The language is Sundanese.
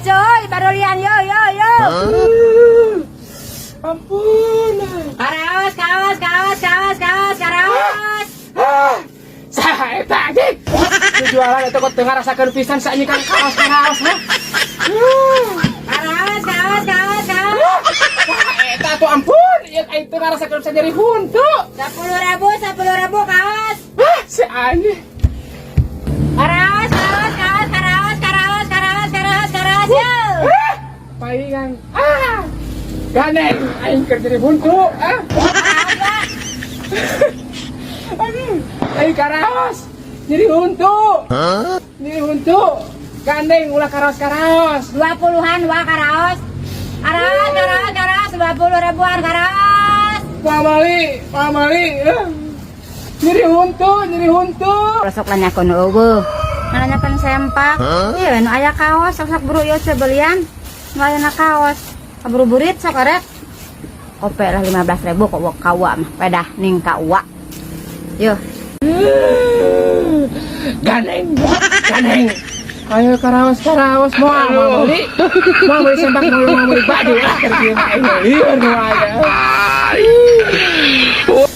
cuy, bareulian, yo yo yo. Ampun. Karaos, kaos, kaos, kaos, kaos, karaos. Ah, saha eta, anjing? Nu jualan eta kok teu ngarasakeun pisan sa anjing kan kaos karaos, ha? Karaos, kaos, kaos, kaos. Wah, eta tuh, ampun, ieu aing teu ngarasakeun bisa nyeri huntu. 10.000, 10.000 kaos. Ah, si anjing. Karaos, kaos, kaos, karaos, karaos, karaos, karaos, karaos, yo. Ah, palingan. Ah. Gandeng aing keur nyeri huntu, ah. Karaos, Pak. Aduh, aing karaos. Nyeri huntu. Nyeri huntu. Gandeng, ulah karaos-karaos. 20-an wah karaos. Karaos, karaos, karaos, 20 ribuan karaos. Pamali, pamali. Eh. Nyeri huntu, nyeri huntu. Sok nanyakeun euweuh. Nanyakeun sempak. Iya, nu aya kaos, sok sok buru ieu coba belian. Nu aya na kaos. Kaburu burit sok arek. Kope lah 15.000 kok kawa mah pedah ning ka uwa. Yo. Gandeng, gandeng. Ayo karaos karaos, mau mau beli, mau beli sempak, mau mau beli baju, ah, kerja aing lieur nu aya.